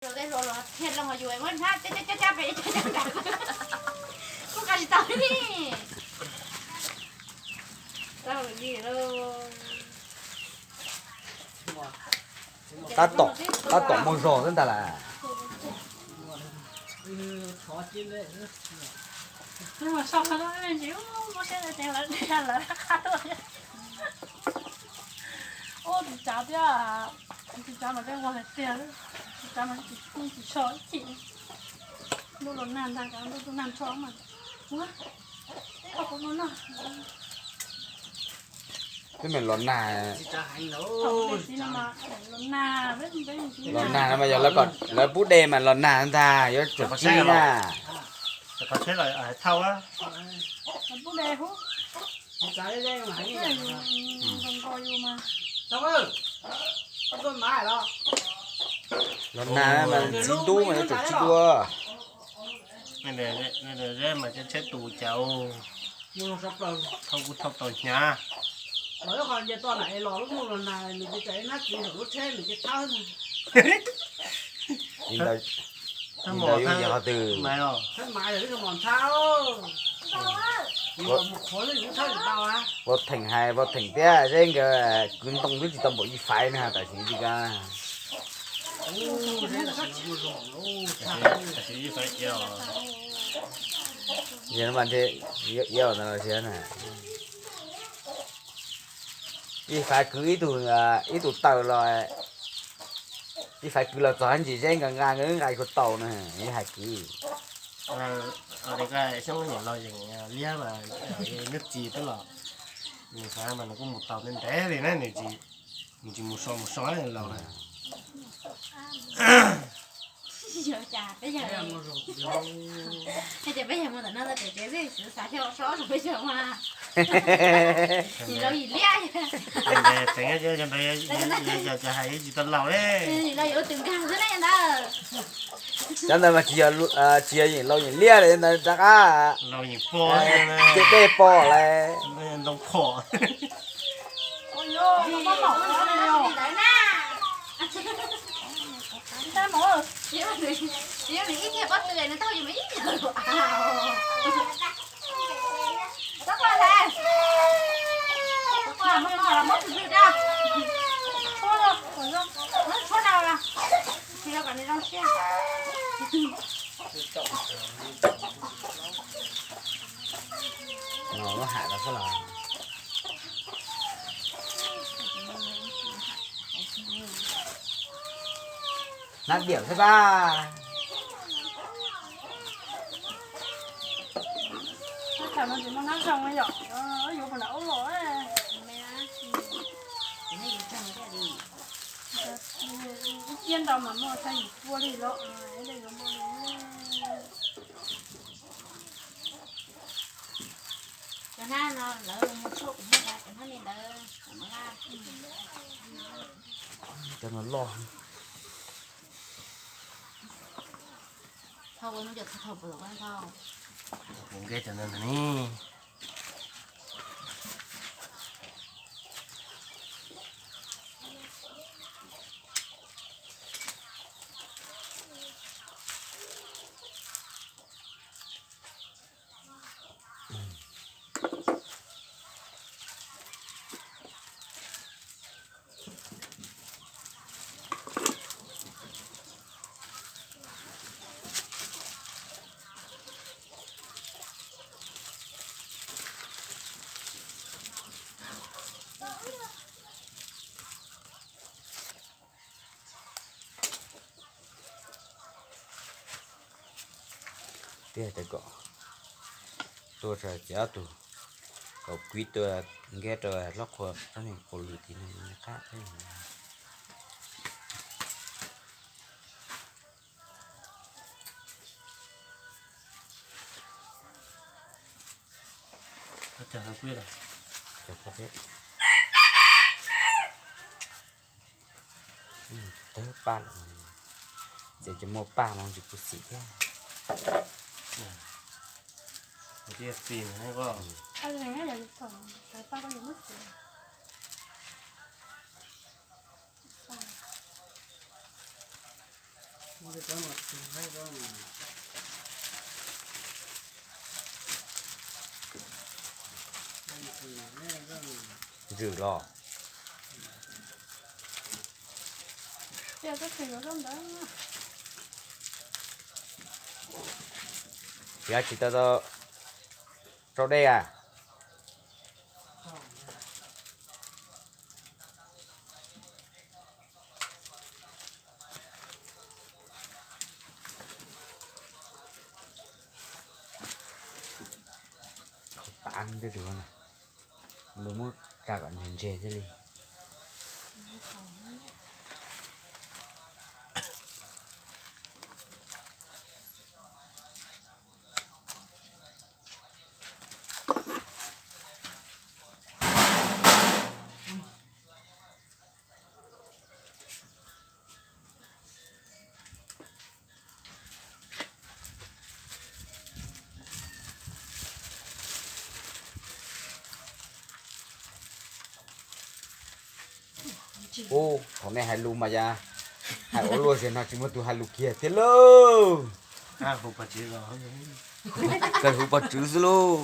Tej hluas los thiaj leej yus muab hnab cab cab cab pem cab cab nram, kuj nqa tsis tau li. Tau li lauj. Tab tom, tab tom muaj zog xwb ntag las. Ua tsis tsav thiab, tsis tsav mas tej ua hais tiag, tsis tsav mas tsis so ib chim. Ntuj los nag ntag, ntuj nag nrho mas ua, ua kuv no no. Twb me los nag, los nag no mas yog lawv pub de mas los nag ntag, yuav tsum tsis na. Los nag mas txiv ntub mas yuav tsum tsis dua. Mas tsheb tus cas thauj kuj thauj tau hnyav. Li ntawd yus yog qhov twg? Vauv Theem hais Vauv Theem thiab Zeb nkawd kwv ntoo twb tsis tau npaum Yij Faiv ne, tam sim li ka. Yog mas ntshe iab ntawd los siab na. Yij Faiv kwv ib tug, ib tug taws los, Yij Faiv kwv los txog ntsis Zeb nkawd nqa, nkawd nqa tsis tau na, Yij Faiv kwv. Xyoob niam laus yeem liab mas nyob txiv peb los, nws xav mas nws kuj mus tau ntev ntev li na, nws tsis, nws tsis mus so mus so laus na. Peb yog mus ntawm no tau pem tsev xwb, xav xyov so so peb xyov mas. Yim laus yim liab. Cov hais tsis tau laus li. Yim laus yim ua tus nkag xwb na ntawd. Cov ntawd mas tsis yog, tsis yog yim laus yim liab li ntawd rov qab. Laus yim pog, cem dej pog lawm. Ntoo phom. Lub ham los xwb los. Hnab diam xwb pab. Tab tom no tsis muaj hnab zoo yom, yuav puas nram ub los. Ib ciab ntau mas muaj txog yim pua li los. Cov hnab no lawv mus tshuaj kuv muab cov hnab me ntawd. Cov no loj. Kuv nqe cov ntawd ni. Tiag tias kom tua tso ces ob tug, kom kuv tua nkiag rau hlob qhua tsob niag qus lwm tid no qab thiab. Tawg paj lawm, ces cov muaj paj no tsis khuv xim thiab. Ntsws los. Yog tsis tau tau rau dej a. Pab ntej tus no, lug muab tsa kom ntse ntse thiaj li. Ub, thaum nej hais lus mas yog hais ua luaj zem no tsis muaj tus hais lus kiag thiab lauj. Txawm hu pov tswv xwb lauj.